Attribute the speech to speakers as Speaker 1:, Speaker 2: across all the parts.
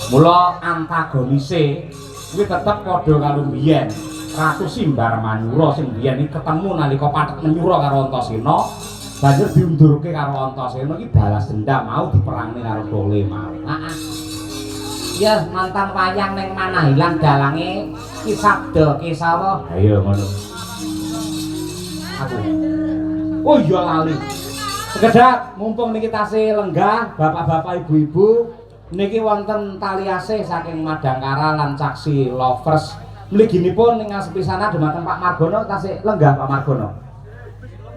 Speaker 1: Mula antagonise kuwi tetep padha karo biyen. Ratu Simbar Manyura sing biyen iki ketemu nalika pathet menyura karo Antasena, banjur diundurke karo Antasena iki balas dendam mau diperangne karo Tole mau.
Speaker 2: Heeh. Ya nonton wayang ning Manahilan dalange Ki Sabda Kesawa.
Speaker 1: Ayo ngono. Aku. Oh iya lali. Sekedhap mumpung niki tasih lenggah bapak-bapak ibu-ibu niki wonten tali asih saking Madangkara lan Caksi Lovers. Mliginipun ing sepisana dumateng Pak Margono tasih lenggah Pak Margono.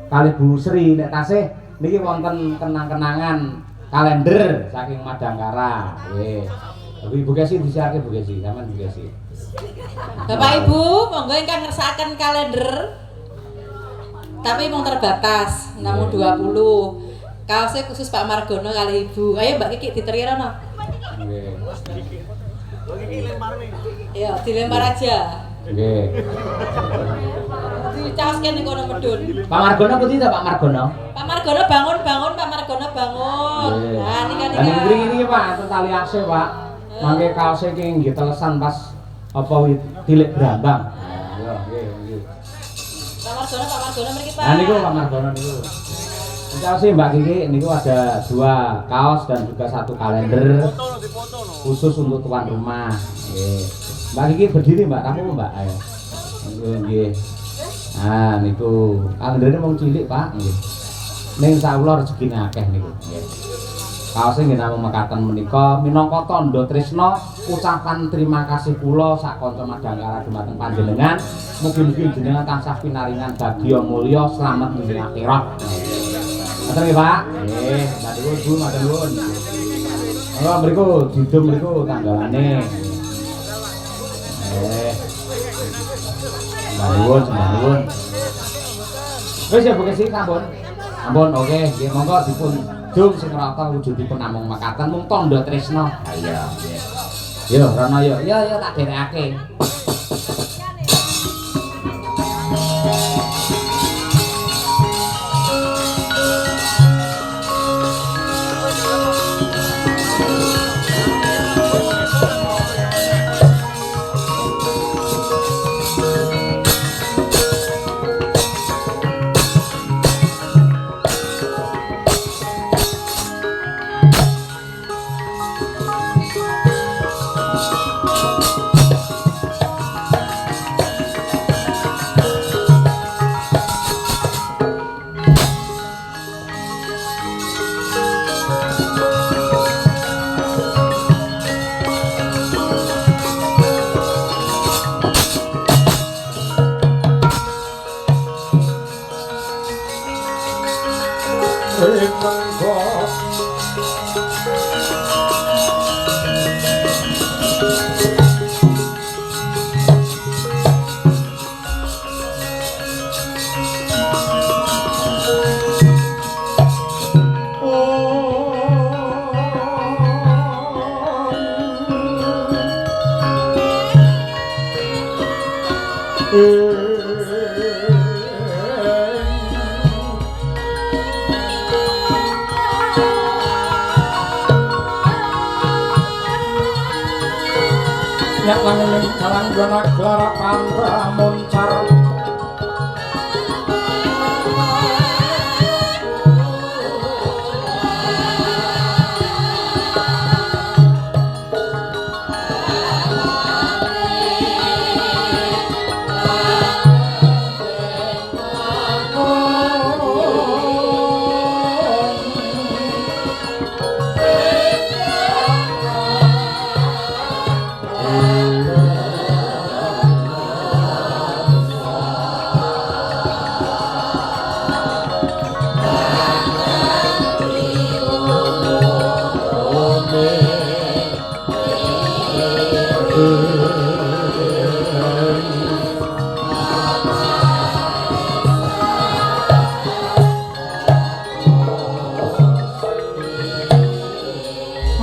Speaker 1: Kali Bu Sri nek tasih niki wonten kenang-kenangan kalender saking Madangkara. Nggih. Ibu Kesi disiarke Bu Kesi, sampean Bu Kesi.
Speaker 3: Bapak Ibu, monggo ingkang ngersakaken kalender. Tapi mung terbatas, namung 20. Kaosnya khusus Pak Margono kali Ibu. Ayo Mbak Kiki diteriro no.
Speaker 1: Nggih.
Speaker 3: Iya, dilempar aja.
Speaker 1: Nggih.
Speaker 3: Dicaoske ning kono medun.
Speaker 2: Pak Margono pundi ta Pak Margono?
Speaker 3: Pak Margono bangun, bangun, Pak Margono bangun. Nah, nika
Speaker 1: Lah ning mriki niki Pak, enten tali asih Pak. Mangke kaose iki nggih telesan pas apa tilik brambang. Ya, nggih, nggih.
Speaker 3: Pak Margono, Pak Margono mriki Pak.
Speaker 1: Nah niku Pak Margono niku. Kaos Mbak Kiki niku ada 2 kaos dan juga 1 kalender khusus untuk tuan rumah. Nggih. Mbak Kiki berdiri Mbak, kamu Mbak ayo. Niku nggih. Nah niku kalendere mung cilik Pak nggih. Ning insyaallah rezekine akeh niku nggih. Kaose nggih namung mekaten menika minangka tandha tresna ucapan terima kasih kula sak kanca Madangkara dumateng panjenengan. Mugi-mugi jenengan tansah pinaringan bagya mulya slamet dunya akhirat. Ngoten nggih Pak. Nggih, matur nuwun Bu, matur nuwun. Monggo mriku didum mriku tanggalane. Nggih. Sembah nuwun, sembah nuwun. Wis ya Bu Kesi sampun. Sampun oke, nggih monggo dipun dum sing rata wujudipun namung mekaten mung tandha tresna. Ha iya, nggih. Yo rono yo.
Speaker 2: Yo yo tak derekake.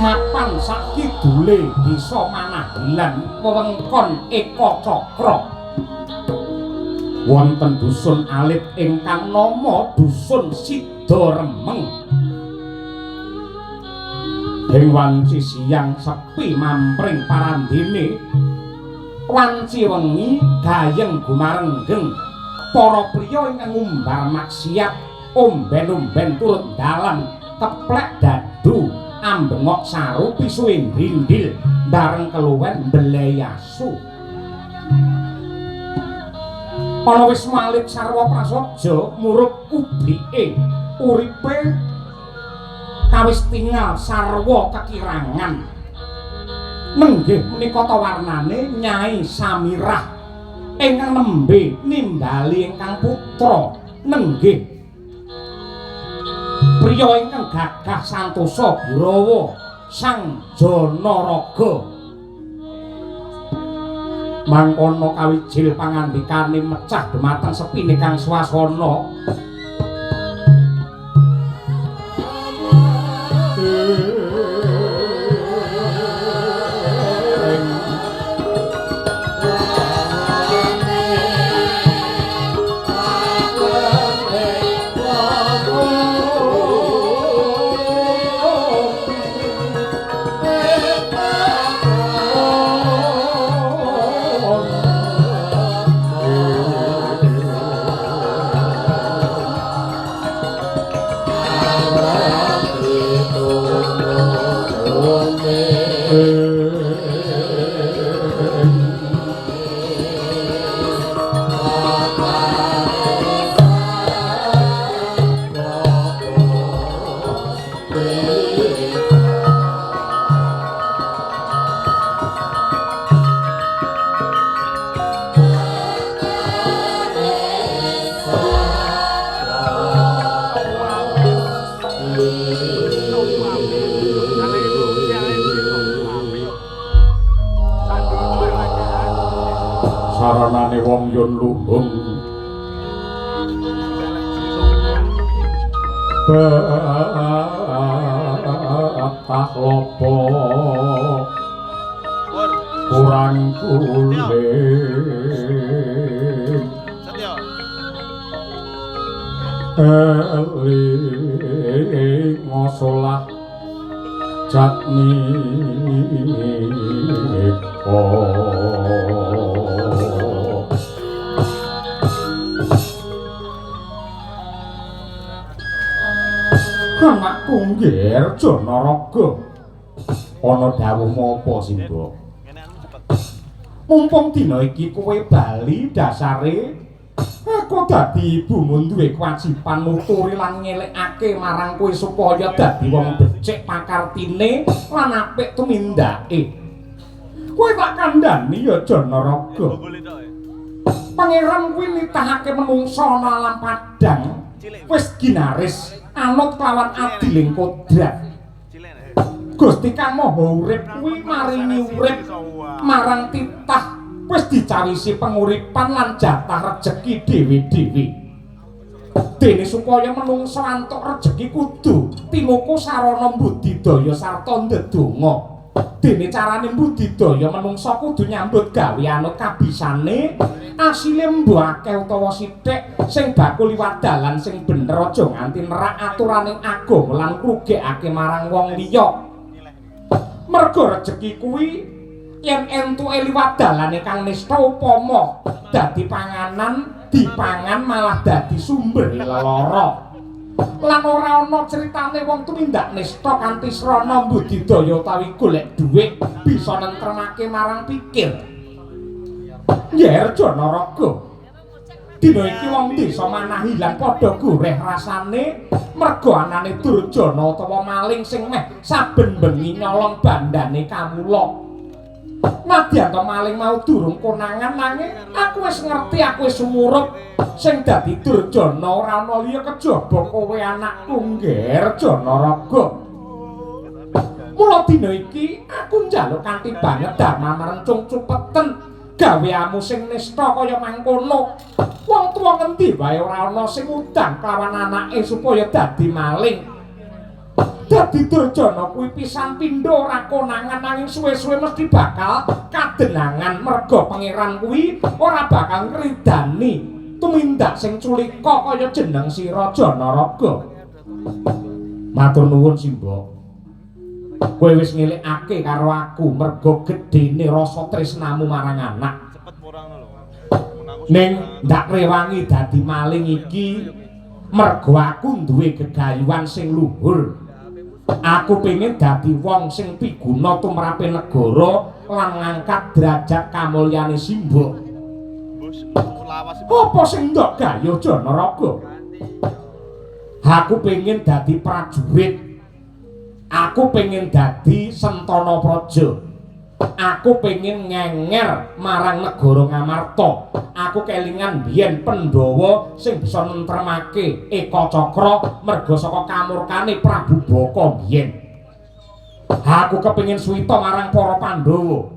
Speaker 1: Mapan sakidule desa Manahilan wewengkon Ekacakra. Wonten dusun alit ingkang nama Dusun Sidaremeng. Ing wanci siang sepi mampring parandene, wanci wengi gayeng gumarenggeng para priya ingkang ngumbar maksiat, omben-omben turut dalan, keplek dadu, ambengok saru pisuhe ndindil bareng keluwen mbelei asu. Ana wis malih sarwa prasaja murup ublike, uripe kawis tingal sarwa kekirangan. Nenggih menika ta warnane Nyai Samirah ingkang nembe nimbali ingkang putra. Nenggih priya ingkang gagah santosa gurawa Sang Janaraga. Mangkono kawijil pangandikane mecah dhumateng sepine kang swasana. Saranane wong yun luhung betah lopo kurang kuling eling ngosolah jatmiko. Anakku Ngger Janaraga, ana dawuhmu apa Simbok? Mumpung dina iki kowe bali dasare aku dadi ibumu duwe kewajiban nuturi lan ngelekake marang kowe supaya dadi wong becik pakartine lan apik tumindake. Kowe tak kandhani ya Janaraga. Pangeran kuwi nitahake menungsa ana alam padhang wis ginaris anut kelawan adiling kodrat. Gusti Kang Maha Urip kuwi maringi urip marang titah wis dicawisi penguripan lan jatah rejeki dhewe-dhewe. Dene supaya menungsa antuk rejeki kudu tinuku sarana mbudidaya sarta ndedonga. Dene carane mbudidaya menungsa kudu nyambut gawe anut kabisane, asile mbuh akeh utawa sithik, sing bakul liwat dalan sing bener aja nganti nerak aturaning agama lan ngrugekake marang wong liya. Merga rejeki kuwi yen entuke liwat dalane kang nista upama dadi panganan dipangan malah dadi sumber lelara. Lan ora ana critane wong tumindak nista kanthi srana mbudidaya utawi golek dhuwit bisa nentremake marang pikir. Yer Janaraga, dina iki wong desa Manahilan padha goreh rasane merga anane durjana utawa maling sing meh saben bengi nyolong bandane kawula. Nadyan to maling mau durung konangan nanging aku wis ngerti, aku wis sumurup sing dadi durjana ora ana liya kejaba kowe anakku Ngger Janaraga. Mula dina iki aku njaluk kanthi banget dharma marencung cupeten gaweamu sing nista kaya mangkono. Wong tuwa ngendi wae ora ana sing ngundang kelawan anake supaya dadi maling. Dadi durjana kuwi pisan pindho ora konangan nanging suwe-suwe mesti bakal kadenangan merga pangeran kuwi ora bakal ngridani tumindak sing culika kaya jeneng sira Janaraga. Matur nuwun Simbok.
Speaker 2: Kowe wis ngelingake karo aku mergo gedene rasa tresnamu marang anak. Ning ndak rewangi dadi maling iki mergo aku duwe gegayuhan sing luhur. Aku pengin dadi wong sing piguna tumrape negara lan ngangkat derajat kamulyane simbok. Apa sing ndok gayuh Janaraga? Aku pengin dadi prajurit. Aku pengin dadi Sentana Praja. Aku pengin ngenger marang negara Ngamarta. Aku kelingan biyen Pandhawa sing bisa nentremake Eka Cakra merga saka kamurkane Prabu Baka biyen. Aku kepengin suwita marang para Pandhawa.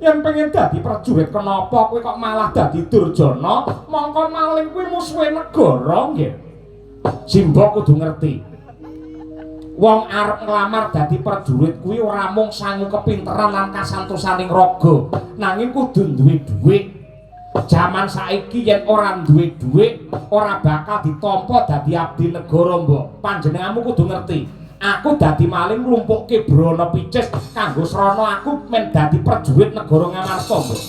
Speaker 2: Yen pengen dadi prajurit kenapa kowe kok malah dadi durjana? Mongko maling kuwi musuhe negara nggih. Simbok kudu ngerti. Wong arep nglamar dadi prajurit kuwi ora mung sangu kepinteran lan kasantosaning raga, nanging kudu duwe dhuwit. Jaman saiki yen ora duwe dhuwit, ora bakal ditampa dadi abdi negara, Mbok. Panjenenganmu kudu ngerti. Aku dadi maling nglumpukke brana picis kanggo srana aku men dadi prajurit negara Ngamarta, Mbok.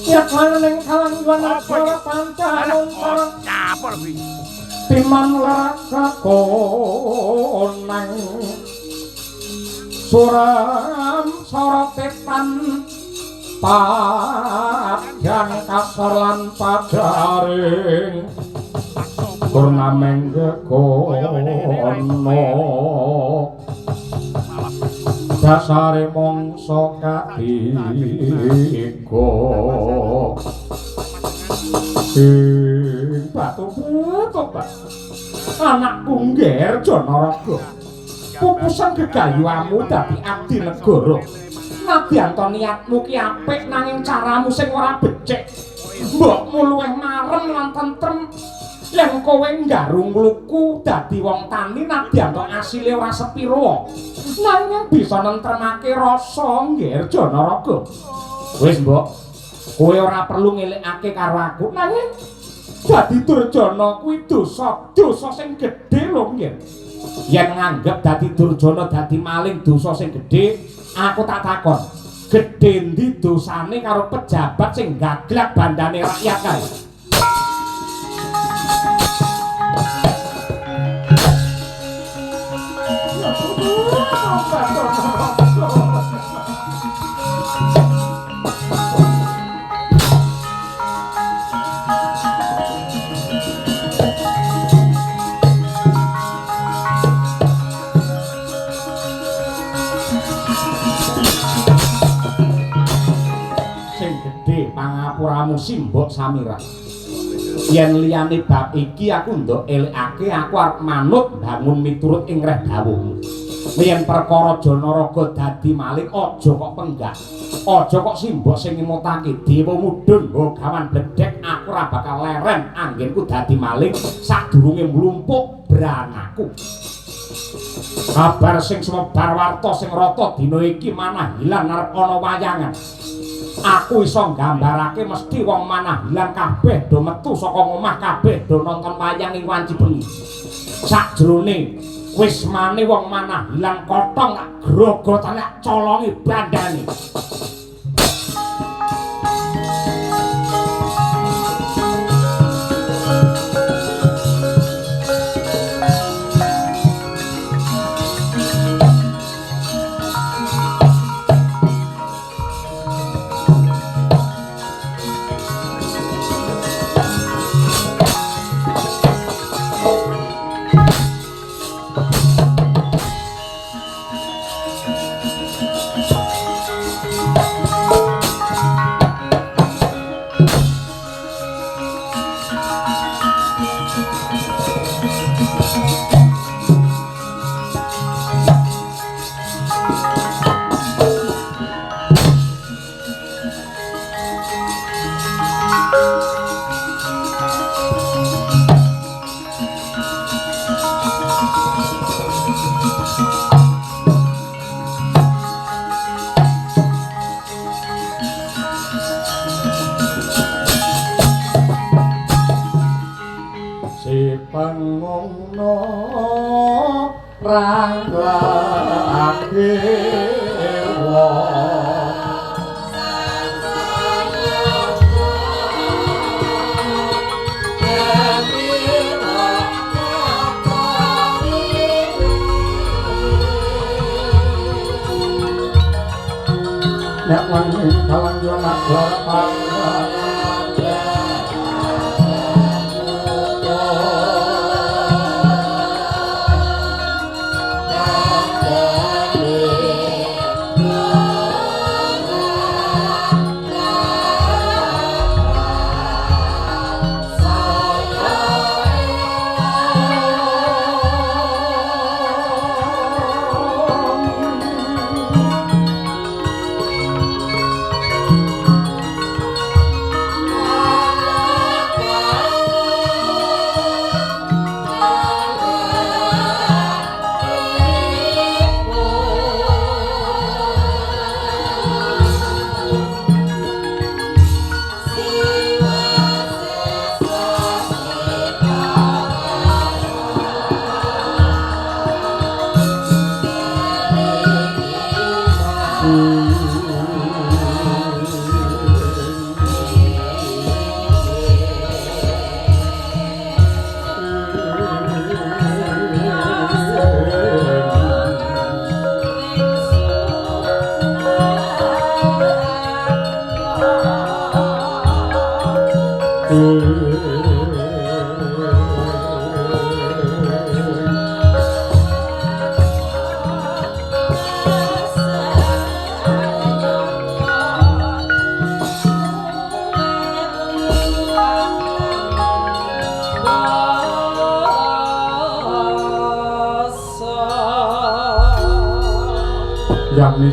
Speaker 2: Ya kalang kalang yuwana para pancanon
Speaker 4: capor kuwi.
Speaker 2: Timan lakakonang suram sorotetan padang kasor lan padaring purnameng gekono dasare mangsa katiga ing batu tobat anakku ngger Janaraga pupusan gegayuhamu dadi abdi negara. Nadyan to niatmu ki apik nanging caramu sing ora becik. Mbokmu luwih marem lan tentrem yen kowe nggaru ngluku dadi wong tani nadyan to asile ora sepiro nanging bisa nentremake rasa ngger Janaraga. Wis mbok, kowe ora perlu ngelingake karo aku nanging dadi durjana kuwi dosa, dosa sing gedhe lho nggih. Yen nganggep dadi durjana dadi maling dosa sing gedhe, aku tak takon, gedhe endi dosane karo pejabat sing gaglak bandane rakyat kae? Pangapuramu simbok Samira. Yen liyane bab iki aku ndok elekake aku arep manut bangun miturut ing reh dawuhmu. Yen perkara Janaraga dadi maling aja kok penggak. Aja kok simbok sing ngemutake dewa mudhun nggo gawan bledhek aku ora bakal leren anggenku dadi maling sadurunge mlumpuk branaku. Kabar sing sumebar warta sing rata dina iki Manahilan arep ana wayangan. Aku iso nggambarake mesti wong Manahilan kabeh do metu saka omah kabeh do nonton wayang ing wanci bengi. Sakjroning wismane wong Manahilan kotong tak grogotan tak colongi bandane. Nek wong ing dalan yo nak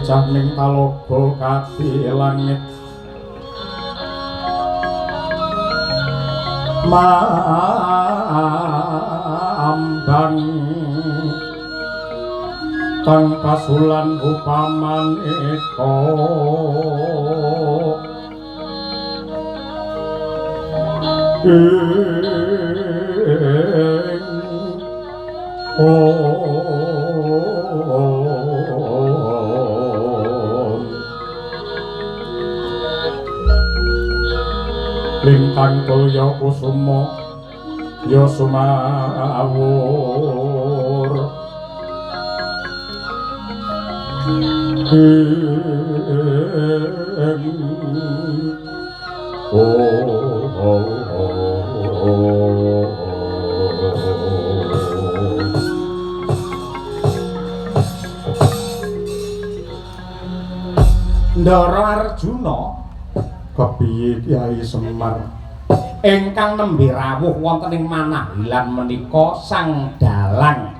Speaker 2: Janing talaga kati langit mambang tang pasulan upamaneka lintang toya kusuma ya sumawur Ndara Arjuna kepiye Kyai Semar ingkang nembe rawuh wonten ing Manahilan menika sang dalang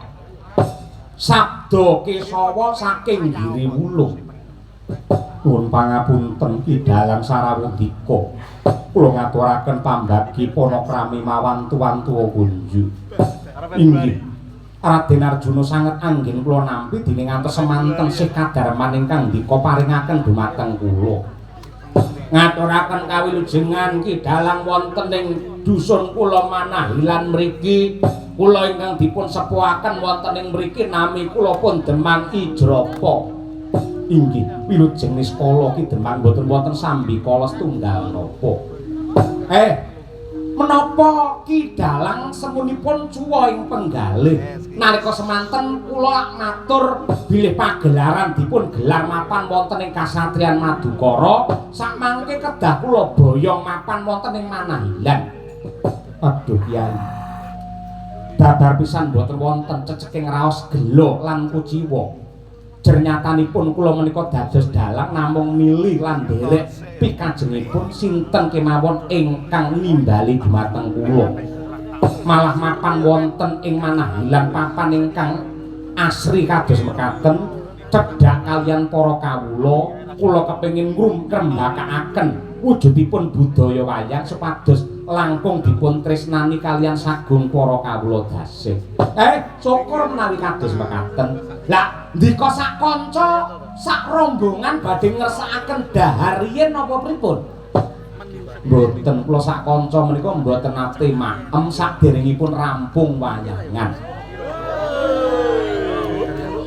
Speaker 2: Sabda Kesawa saking Giriwulung. Nuwun pangapunten Ki Dalang Sarawundika, kula ngaturaken pambagi panakrami mawan tuwan-tuwa kunju. Inggih Raden Arjuna sanget anggen kula nampi dene ngantos semanten sih kadarman ingkang ndika paringaken dumateng kula. Ngaturaken kawilujengan Ki Dalang wonten ing dusun kula Manahilan mriki, kula ingkang dipun sepuhaken wonten ing mriki nami kula pun Demang Ijrapa. Inggih wilujeng niskala Ki Demang mboten wonten sambikala setunggal napa. Menapa Ki Dalang semunipun cuwa ing penggalih nalika semanten kula matur bilih pagelaran dipun gelar mapan wonten ing Kasatriyan Madukara sakmangke kedah kula boyong mapan wonten ing Manahilan. Aduh Kyai, babar pisan mboten wonten ceceking raos gela lan kuciwa. Jernyatanipun kula menika dados dalang namung milih lan nderek pikajengipun sinten kemawon ingkang nimbali dumateng kula. Malah mapan wonten ing Manahilan papan ingkang asri kados mekaten cedhak kaliyan para kawula, kula kepengin ngrembakakaken wujudipun budaya wayang supados langkung dipun tresnani kaliyan sagung para kawula dasih. Syukur menawi kados mekaten. Lah ndika sak kanca sak rombongan badhe ngersakaken dahar riyin napa pripun? Mboten, kula sak kanca menika mboten nate maem saderengipun rampung wayangan.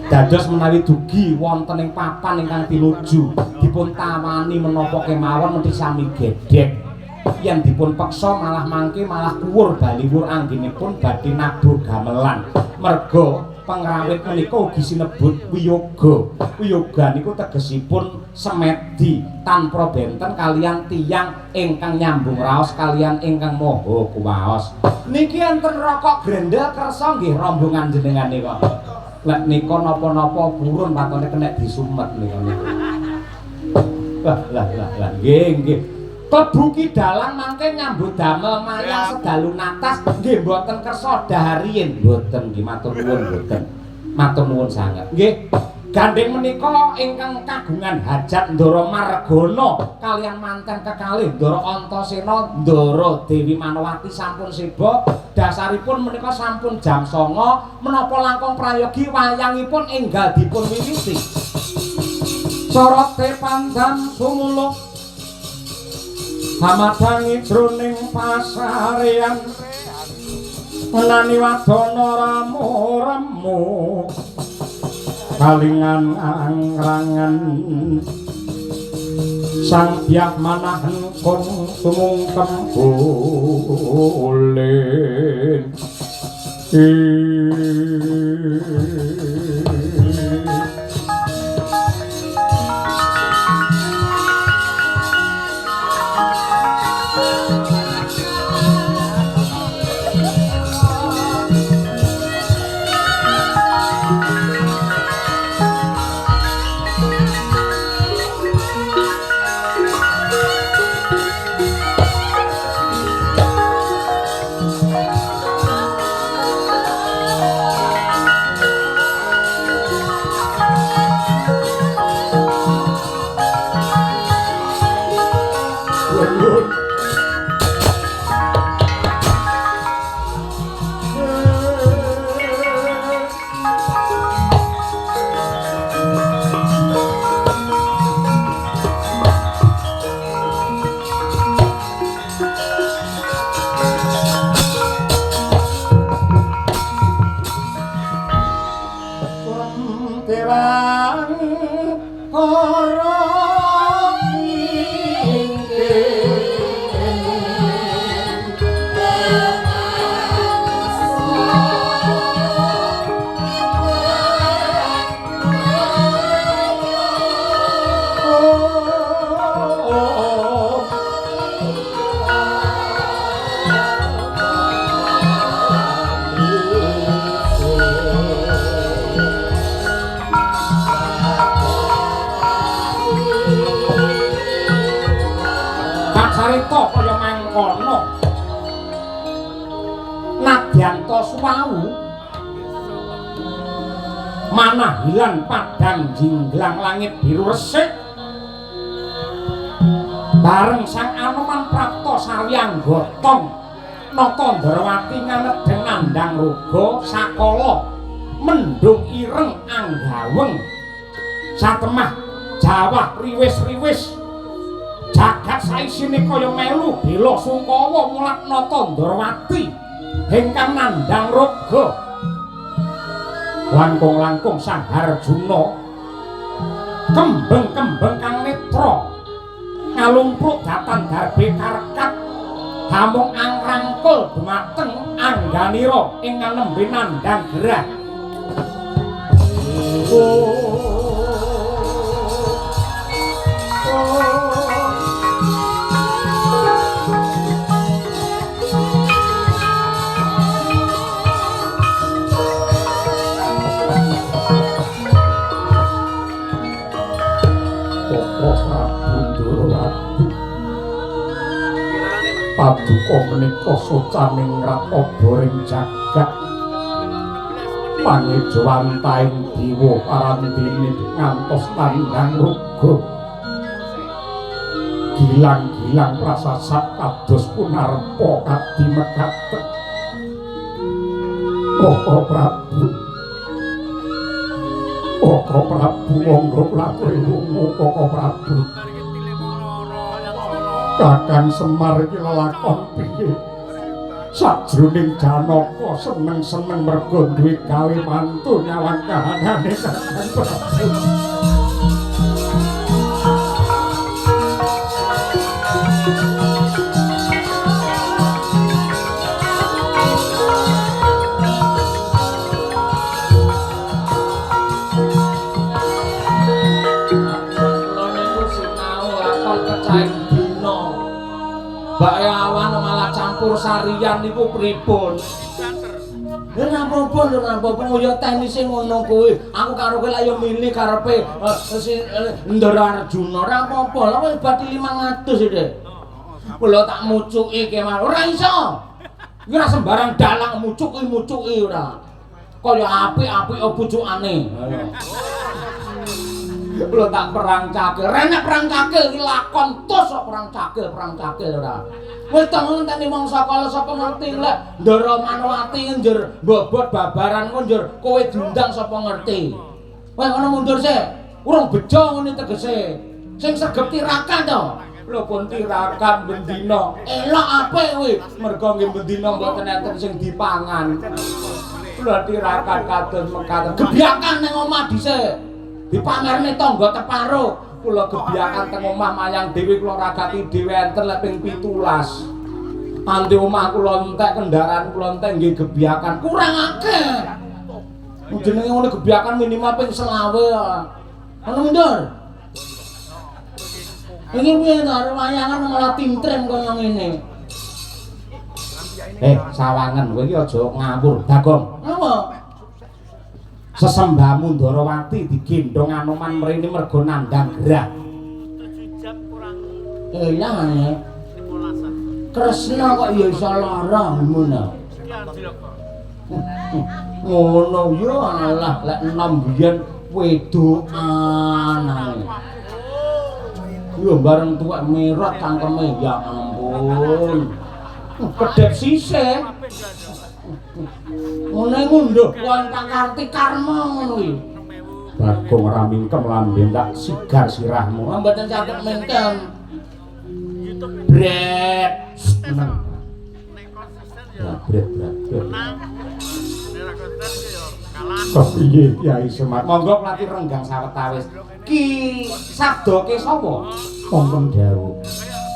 Speaker 2: Dados menawi dugi wonten ing papan ingkang tinuju dipun tawani menapa kemawon mesti sami gedhek. Yen dipun peksa malah mangke malah kuwur baliwur anggenipun badhe nabuh gamelan. Merga pengrawit menika ugi sinebut wiyoga. Wiyoga niku tegesipun semedi tanpa benten kaliyan tiyang ingkang nyambung raos kaliyan ingkang maha kuwaos. Niki enten rokok grendel kersa nggih rombongan jenengan nika. Lek nika napa-napa purun patone kenek disumet nika niku. Lah lah lah lah nggih nggih. Klebu ki dalang mangke nyambut damel mayang sedalu natas nggih mboten kersa dahariyin mboten nggih matur nuwun mboten. Matur nuwun sanget. Nggih. Gandeng menika ingkang kagungan hajat Ndara Margana kaliyan manten kekalih Ndara Antasena Ndara Dewi Manowati sampun seba. Dasaripun menika sampun jam 09.00 menapa langkung prayogi wayangipun enggal dipun wiwiti. Sorote pandan sumuluh hamadangi jroning pasarean menani wadana ramo-remo kalingan angrangan sang biak manahen kong sumungkem ulin. Manahilan padang jinglang langit biru resik bareng sang Anoman prapta sawyang gotong nata Ndrawati nganedheng nandhang roga sakala mendung ireng anggaweng satemah jawah riwis-riwis jagat saisine kaya melu bela sungkawa mulat nata Ndrawati ingkang nandhang roga. Langkung-langkung Sang Harjuna kembeng-kembeng kang netra ngalumpruk datan darbe karekat hamung angrangkul dumateng angganira ing nembe nandhang gerah. Paduka menika socaning ratobaring jagat pangejawantaing dewa parandene ngantos tandang ruga gilang-gilang prasasat kados punarpa kadi mekaten. Koko Prabu, Koko Prabu monggo lakuri wungu Koko Prabu. Kakang Semar iki lelakon piye? Sajroning Janaka seneng-seneng mergo duwe gawe mantu nyawang kahanane Kakang Prabu. Kula niku sinau lakon kecahing dina. Mbak awan malah campur sarian niku pripun? Lha napa-apa lho napa-apa ya teknise ngono kuwi. Aku karo kowe lak ya milih karepe Ndara Arjuna ora apa-apa. Lah wis bati 500 iki. Kula tak mucuki kemawon. Ora iso. Iki ora sembarang dalang mucuki-mucuki ora. Kaya apik-apik pucukane. Kula tak perang cakil. Renek perang cakil iki lakon tos kok perang cakil ora. Wis to ngenteni wong saka sapa ngerti lek Ndara Manowati njur mbobot babaran ku njur kowe diundang sapa ngerti. Wis ngono mundur sik. Urung bejo ngene tegese. Sing sregep tirakat to. Lho pun tirakat bendina. Elok apik kuwi. Mergo nggih bendina mboten enten sing dipangan. Kula tirakat kados mekaten. Gebyakan ning omah dhisik. Dipamerne tangga teparo. Kula gebyakan teng omah mayang dhewe kula ragati dhewe enten lek ping 17. Anti omah kula entek kendaraan kula entek nggih gebyakan kurang akeh. Jenenge ngono gebyakan minimal ping 25. Ngono mundur. Iki piye to arep wayangan malah timtrem kaya ngene. Sawangen kowe iki aja ngawur, Bagong. Napa? Sesembahmu Ndarawati digendhong Anoman mrene mergo nandhang gerah.
Speaker 4: 7 jam kurang.
Speaker 1: Elah. Kresna kok ya iso lara ngono. Ngono ya alah lek enom biyen wedokan ae. Yo bareng tuwek merot cangkeme ya ampun. Kedhep sisih. Ngene ngunduh wong kang ngerti karma ngono kuwi.
Speaker 2: Bagong ora mingkem lambe tak sigar sirahmu.
Speaker 1: Mboten saged mingkem. Bret.
Speaker 2: Meneng. Bret bret. Kepiye Kyai Semar?
Speaker 1: Monggo klati renggang sawetawis. Ki Sabda Kesawa
Speaker 2: wonten dawuh.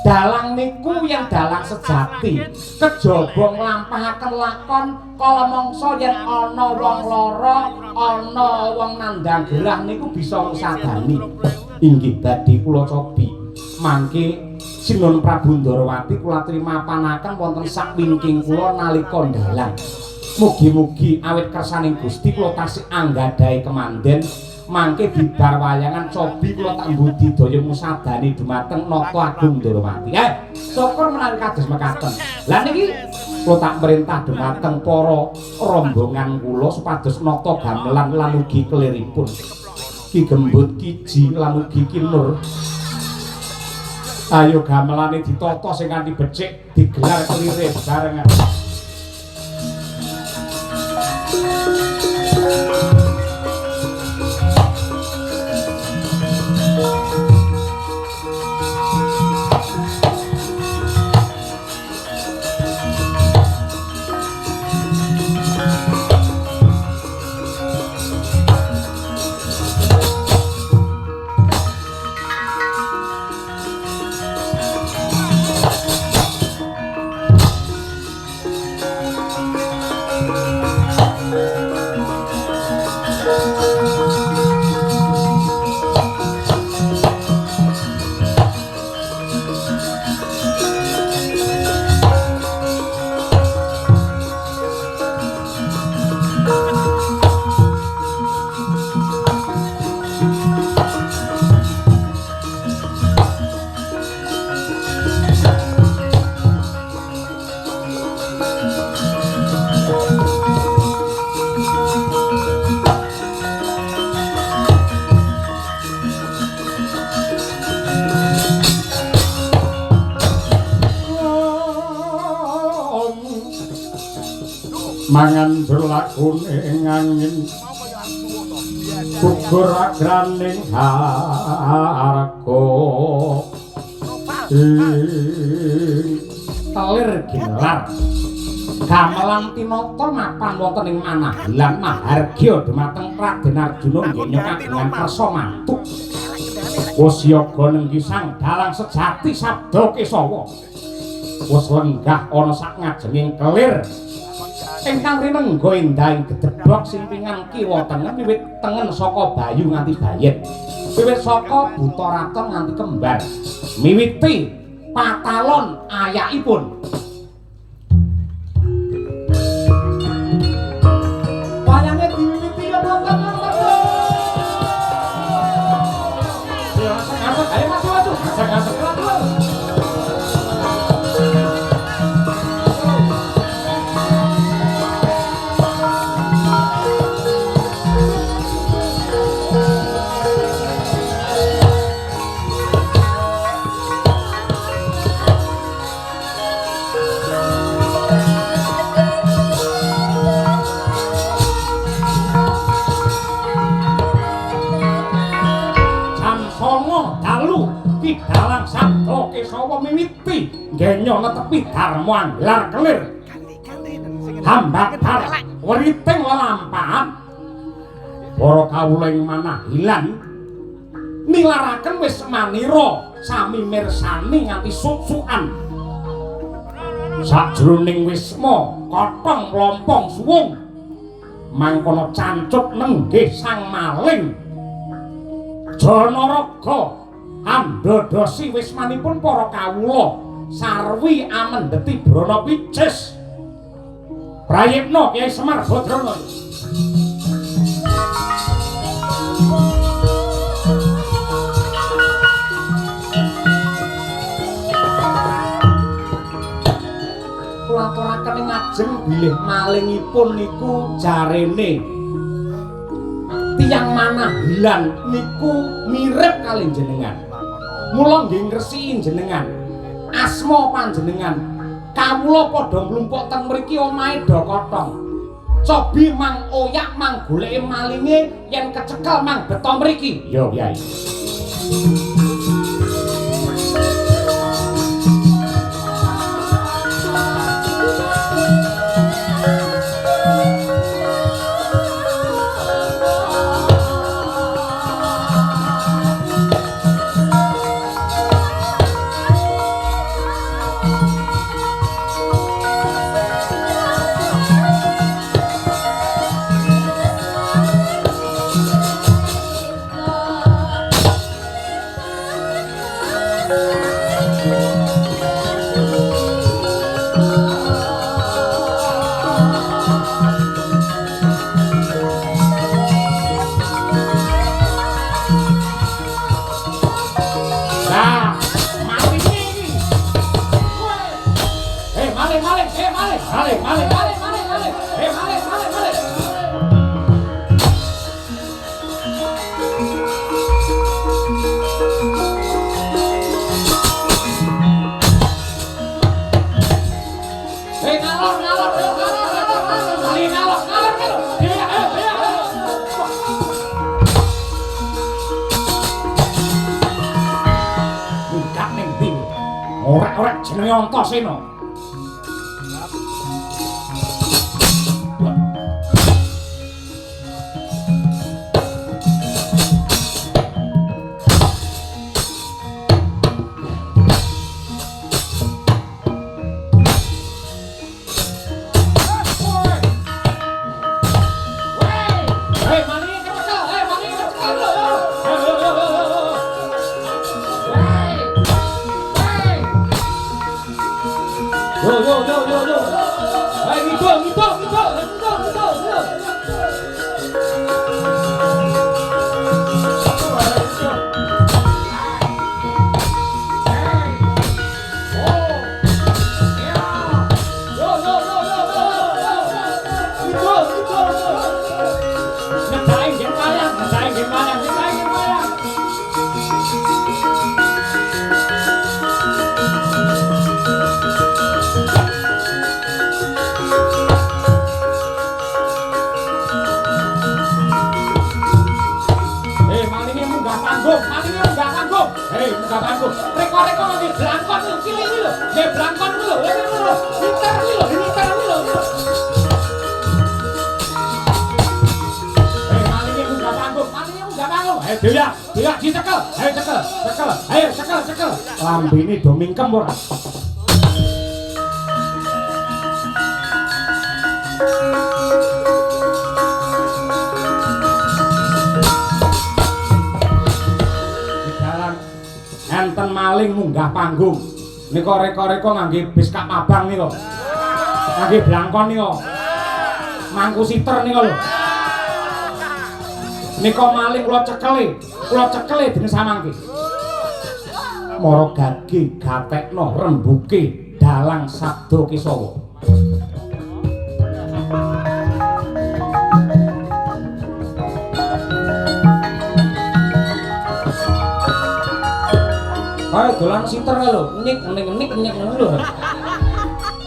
Speaker 1: Dalang niku yang dalang sejati, kejaba nglampahaken lakon kala mangsa yen ana wong lara, ana wong nandhang gerah niku bisa ngusadani.
Speaker 2: Inggih badhe kula cobi. Mangke Sinuhun Prabu Ndarawati kula trimapanaken wonten sakwingking kula nalika ndalang. Mugi-mugi awit kersaning Gusti kula tasih anggadhahi kemanden. Mangke bibar wayangan cobi kula tak mbudidaya musadani dumateng Nata Agung Ndarawati. Syukur menawi kados mekaten. Lah niki kula tak merintah dumateng para rombongan kula supados nata gamelan lan ugi keliripun. Ki Gembut, Ki Ji lan ugi Ki Nur. Ayo gamelane ditata sing kanthi becik digelar kelire barengan. Mangan berlakune ngangin gugur agraning harga ing telir gilar Gamelan tinata mapan wonten ing Manahilan mahargya dumateng Raden Arjuna nggenya kagungan kersa mantuk. Wis yoga nenggi sang dalang sejati Sabda Kesawa. Wis lenggah ana sak ngajenging kelir ingkang rinengga endahing gedebok simpingan kiwa tengen wiwit tengen saka Bayu nganti Bayet. Wiwit saka Buta Raton nganti Kembar. Miwiti patalon ayakipun. Wayange diwiwiti ya wonten wonten. Ayo maju maju, ngasek-ngasek maju. Dalang Sabda Kesawa miwiti nggenya netepi dharma anglar kelir hambatar weriting lelampahan para kawula ing Manahilan nilaraken wis manira sami mirsani nganti suk-sukan sajroning wisma kotong mlompong suwung mangkono cancut nenggih sang maling Janaraga andodosi wismanipun para kawula sarwi amendheti brana picis. Prayitna Kyai Semar Badrana. Kula aturaken ing ngajeng bilih malingipun niku jarene tiyang Manahilan niku mirip kalih jenengan. Mula nggih ngresiki jenengan asma panjenengan kawula padha nglumpuk teng mriki omahe do kotong cobi mang oyak mang goleke malinge yen kecekel mang beto mriki. Ya Kyai. Orek-orek jenenge Antasena. Reko-reko nggih blangkon cilik iki lho, nggih blangkon kuwi lho, lho, pinter kuwi lho, pinter kuwi lho. Dewa, Dewa dicekel. Ayo cekel, cekel. Ayo cekel, cekel. Lambene do mingkem ora. Di dalan enten maling munggah panggung. Nika reka-reka ngangge bis kap abang nika. Ngangge blangkon nika. Mangku siter nika lho. Nika maling kula cekele dene samangke. Mara gage gatekno rembuke dalang Sabda Kesawa. Kaya dolan siter kae lho, nyik ning nik nyik ngono lho.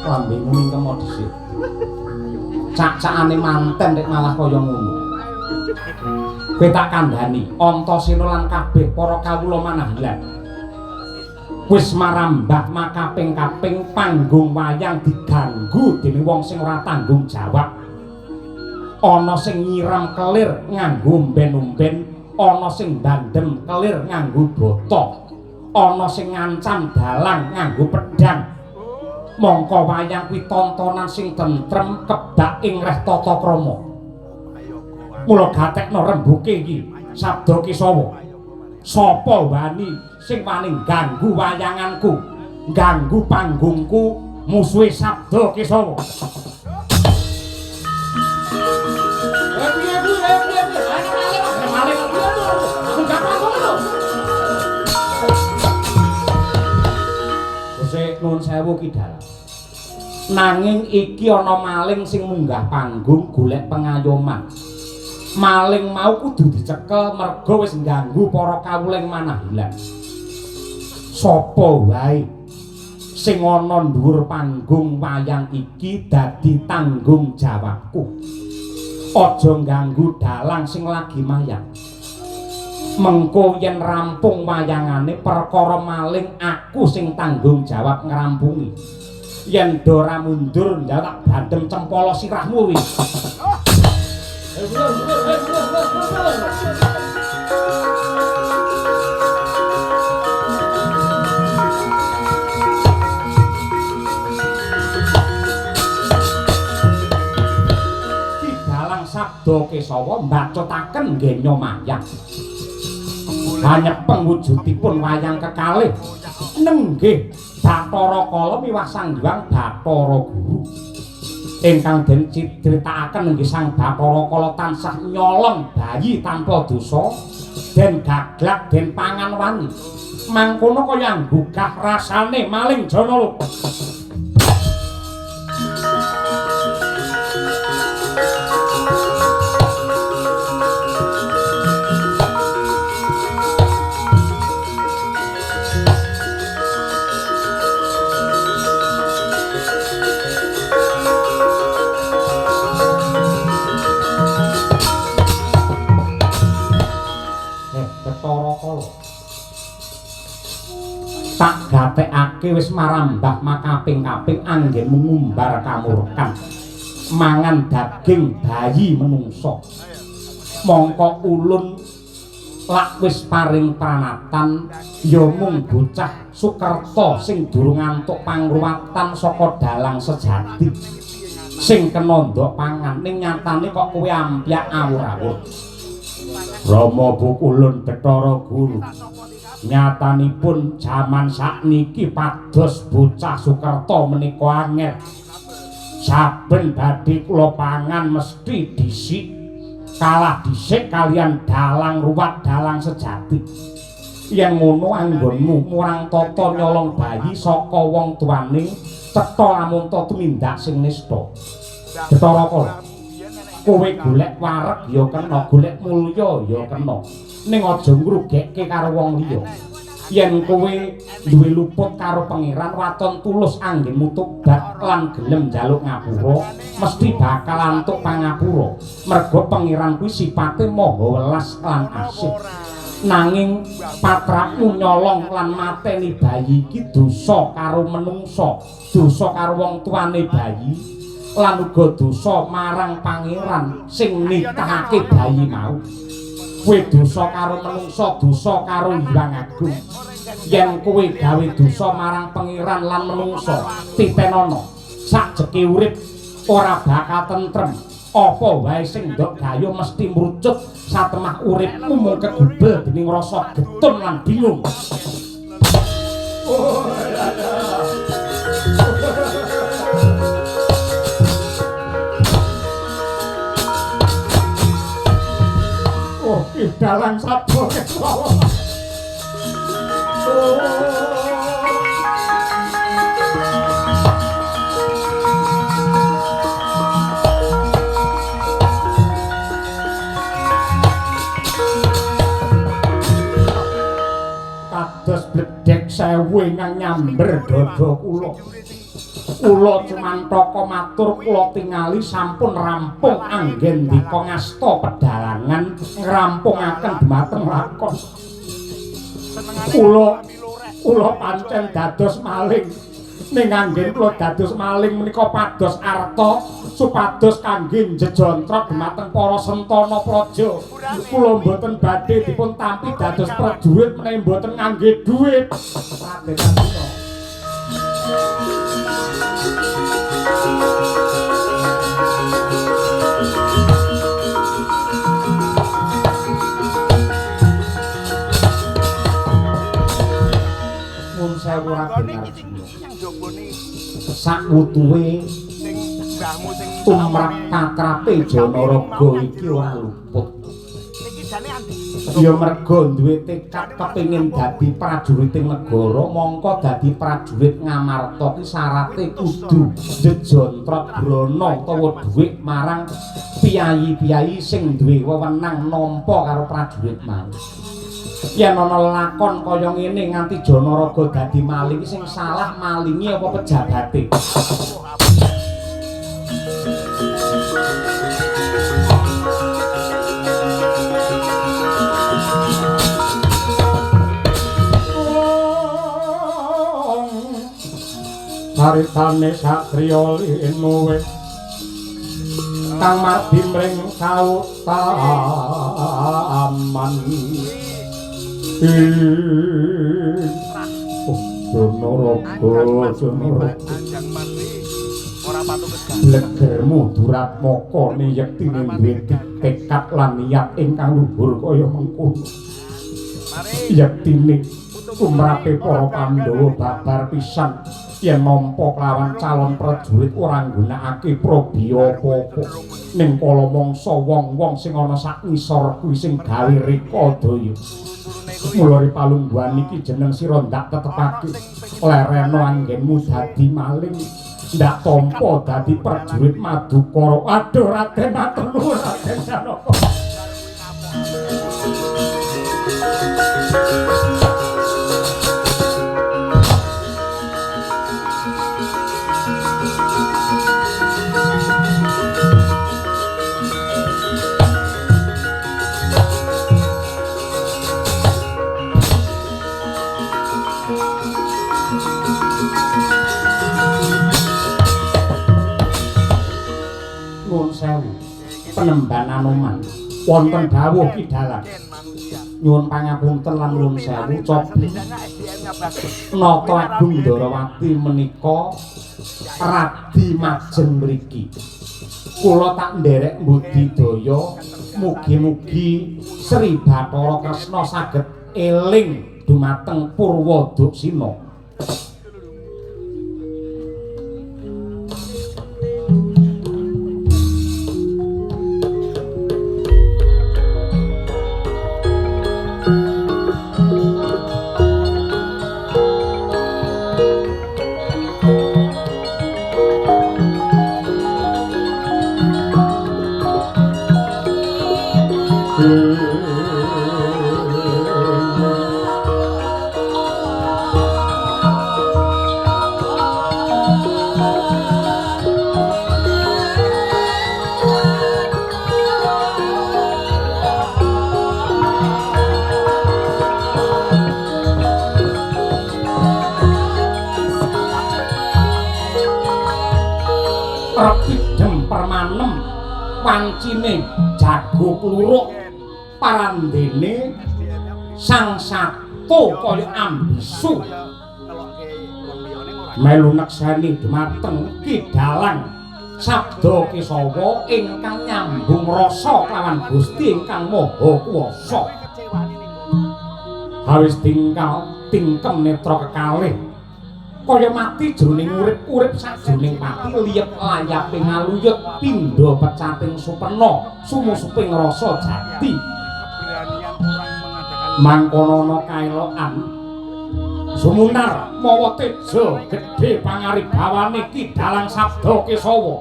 Speaker 2: Lambemu mingkem dhisik. Cak-cakane manten nek malah kaya ngono. Kowe tak kandhani, Antasena lan kabeh para kawula manahilan. Wis marambah makaping-kaping panggung wayang diganggu dening wong sing ora tanggung jawab. Ana sing nyiram kelir nganggo umben-umben, ana sing bandem kelir nganggo bata, ana sing ngancam dalang nganggo pedhang. Mongko wayang kuwi tontonan sing tentrem kebak ing reh tata krama. Mula gatekno rembuke iki Sabda Kesawa. Sapa wani sing wani ganggu wayanganku, ganggu panggungku, musuhe Sabda Kesawa. Gusti nuwun sewu ki dalang. Nanging iki ana maling sing munggah panggung golek pengayoman. Maling mau kudu dicekel merga wis ngganggu para kawula ing manahilan. Sapa wae sing ana dhuwur panggung wayang iki dadi tanggung jawabku. Aja ngganggu dalang sing lagi mayang. Mengko yen rampung wayangane perkara maling aku sing tanggung jawab ngrampungi. Yen do ora mundur ndak tak bandem cempala sirahmu kuwi. Ki dalang Sabda Kesawa mbacutaken ngenya mayang. Hanyepeng wujudipun wayang kekalih nenggih Bathara Kala miwah Sang Hyang Bathara Guru. Ingkang den critakaken nggih Sang Bathara Kala tansah nyolong bayi tanpa dosa, den gaglak den pangan wani. Mangkono kaya nggugah rasane maling Janaloka. Tak gatekake wis marambah makaping-kaping anggenmu ngumbar kamurkan mangan daging bayi menungso. Mongko ulun lak wis paring pranatan ya mung bocah Sukerta sing durung ngantuk pangruwatan saka dalang sejati sing kena ndok pangan, ning nyatane kok kowe ampyak awur-awur. Rama Bukulun Bathara Guru, nyatanipun jaman sakniki pados bocah Sukerta menika angel. Saben badhe kula pangan mesti dhisik, kalah dhisik kalian dalang ruwat dalang sejati. Yen ngono anggonmu murang tata nyolong bayi saka wong tuane, cetha lamun ta tumindak sing nista. Bathara Kala, kowe golek wareg ya kena, golek mulya ya kena, ning aja ngrugekke karo wong liya. Yen kowe duwe luput karo pangeran waton tulus anggenmu tobat lan gelem njaluk ngapura, mesti bakal antuk pangapura. Merga pangeran kuwi sipate maha welas lan asih. Nanging patrapmu nyolong lan mateni bayi iki dosa karo menungsa, dosa karo wong tuane bayi, lan uga dosa marang pangeran sing nitahake bayi mau. Kowe dosa karo menungsa, dosa karo Hyang Agung. Yen kowe gawe dosa marang pangeran lan menungsa, titenono sakjeke urip ora bakal tentrem. Apa wae sing ndok gayo mesti mrucut satemah uripmu mung kegubel dening rasa getun lan bingung. Oh, ki dalang sabda kesawa. Kados bledhek sewu ingkang nyamber dada kula. Kula cumantaka matur kula tingali sampun rampung anggen dika ngasta pedalangan ngrampungaken dhumateng lakon. Kula pancen dados maling. Ning anggen kula dados maling menika pados arta supados kangge njejontrot dhumateng para sentana praja. Kula mboten badhe dipun tampi dados prajurit menawi mboten ngangge dhuwit. Raden Arjuna. Nuwun sewu Raden Arjuna. Sakwutuwe tumrap katrape Janaraga iki ora luput. Ya merga duwe tekad kepengin dadi prajuriting negara, mongko dadi prajurit Ngamarta ki syarate kudu njejontrot brana utawa dhuwit marang piyayi-piyayi sing duwe wewenang nampa karo prajurit mau. Yen ana lakon kaya ngene nganti Janaraga dadi maling, sing salah malinge apa pejabate? Caritane satriya linuwe kang mardi mring kautaman. Oh, Janaraga, Janaraga. Blegermu duratmaka niyektine duwe tekad lan niat ingkang luhur kaya mengkono. Yektine tumrape para Pandhawa babar pisan yen nampa kelawan calon prajurit ora nggunakake prabiya apa-apa. Ning kala mangsa wong-wong sing ana sak ngisor kuwi sing gawe rekadaya. Mula palungguhan iki jeneng sira ndak tetepake lereno anggenmu dadi maling, ndak tampa dadi prajurit Madukara. Aduh Raden, matur nuwun Raden Janaka. Nuwun sewu penemban Anoman wonten dawuh Ki Dalang. Nyuwun pangapunten lan nuwun sewu cobi Nata Agung Ndarawati menika radi majeng mriki. Kula tak nderek mbudidaya, mugi-mugi Sri Bathara Kresna saged eling dumateng Purwoduksina. Wancine jago kluruk Parandene sang sato kaya ambisu melu nekseni dhumateng Ki Dalang Sabda Kesawa ingkang nyambung rasa kelawan Gusti ingkang Maha Kuwasa. Awis tingkal tingkem netra kekalih kaya mati jroning urip-urip sajroning pati liyep layape ngaluyut pindha pecating supena sumusuping rasa jati. Mangkono ana kaelokan sumunar mawa teja gedhe pangaribawane Ki Dalang Sabda Kesawa.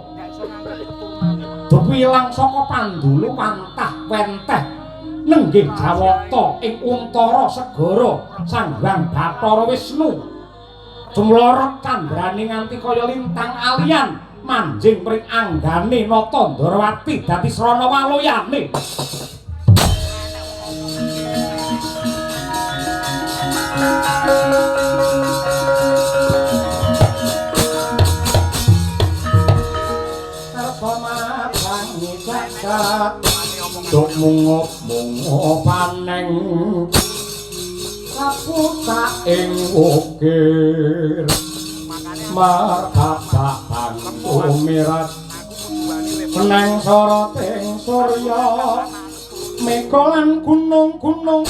Speaker 2: Dupilang saka pandulu pantah wenteh nenggih Jawata ing untara segara Sang Hyang Bathara Wisnu. Jumlorot candrane nganti kaya lintang alian manjing mring anggane Nata Ndorowati dadi srana waloyane. Duk mungup-mungup paneng kaputa ing ukir martabak bangku mirat neng soroting surya mega lan gunung-gunung.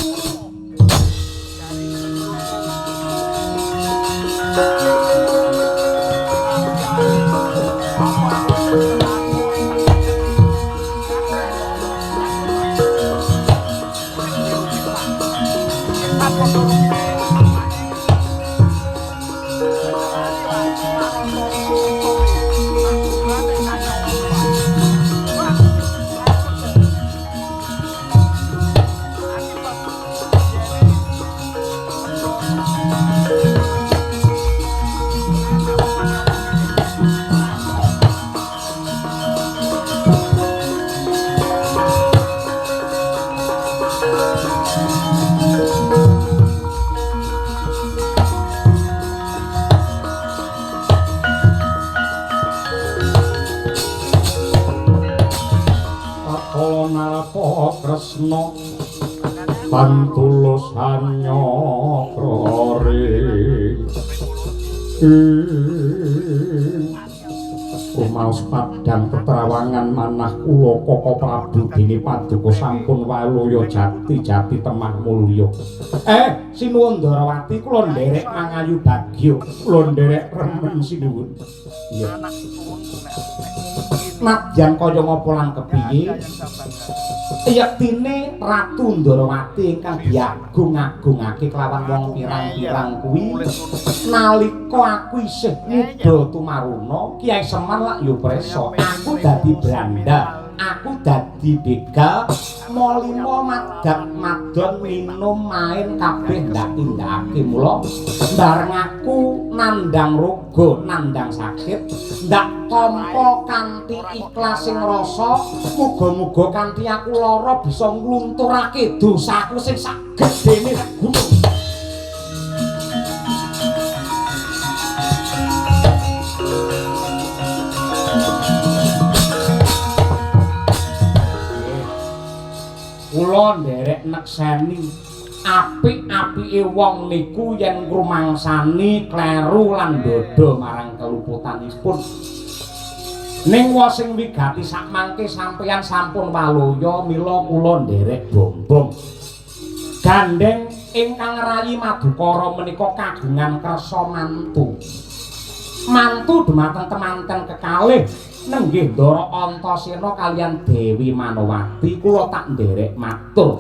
Speaker 2: Kresna pantulus hanyakrare umaos padang ketrawangan manah kula Koko Prabu dene paduka sampun waluya jati-jati temah mulya. Sinuwun Ndarawati kula nderek mangayu bagya, kula nderek remen sinuwun. Iya. Nadyan kaya ngapa lan kepiye yektine Ratu Ndarawati ingkang diagung-agungake kelawan wong pirang-pirang kuwi nalika aku isih muda tumaruna Kyai Semar lak ya presa aku dadi brandal, aku dadi begal molimo madak madon minum main kabeh ndak tindakake. Mula bareng aku nandang roga nandang sakit ndak tampa kanthi ikhlas sing rasa muga-muga kanthi aku lara bisa nglunturake dosaku sing sak gedene gunung. Kula nderek nekseni apik-apike wong niku yen ngrumangsani kleru lan ndodho marang keluputanipun. Ning wong sing wigati sakmangke sampeyan sampun waluya mila kula nderek bombong. Gandeng ingkang rayi Madukara menika kagungan kersa mantu. Mantu dhumateng temanten kekalih nenggih Ndara Antasena kaliyan Dewi Manowati kula tak nderek matur.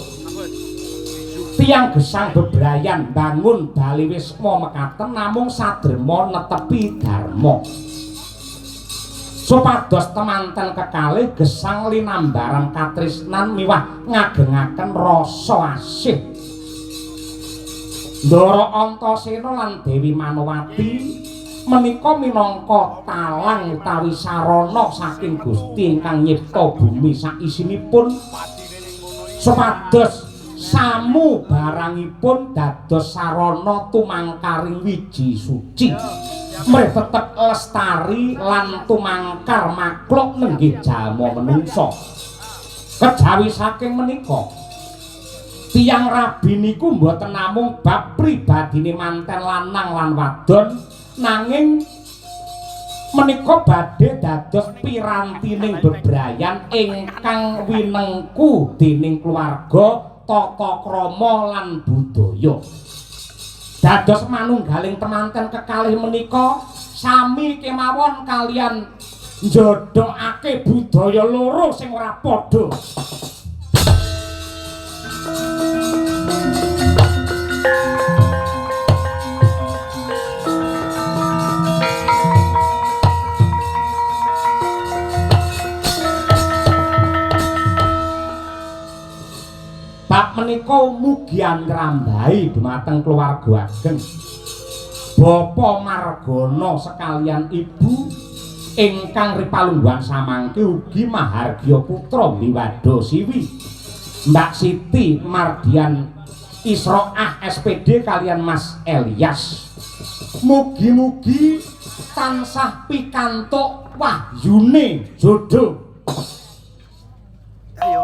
Speaker 2: Tiyang gesang bebrayan bangun bali wisma mekaten namung sadrema netepi dharma. Supados temanten kekalih gesang linambaran katresnan miwah ngagengaken rasa asih. Ndara Antasena lan Dewi Manowati menika minangka talang utawi sarana saking Gusti ingkang nyipta bumi saisinipun supados samu barangipun dados sarana tumangkaring wiji suci mrih tetep lestari lan tumangkar makhluk nenggih jalma menungsa. Kejawi saking menika Tiyang rabi niku mboten namung bab pribadine manten lanang lan wadon, nanging menika badhe dados pirantining bebrayan ingkang winengku dening keluarga, tata krama lan budaya. Dados manunggaling temanten kekalih menika sami kemawon kalian njodhokake budaya loro sing ora padha. Bab menika mugi angrambahi dumateng keluarga ageng. Bapak Margono sekalian ibu ingkang ripalungguhan samangke ugi mahargya putra Mbiwada Siwi. Mbak Siti Mardian Isroah SPD kalian Mas Elias. Mugi-mugi tansah pikantuk wahyune jodoh.
Speaker 4: Ayo.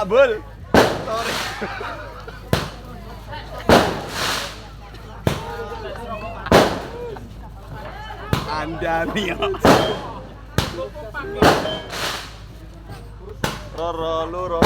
Speaker 5: Pak Bul. Sorry. Anda nih. Roro loro.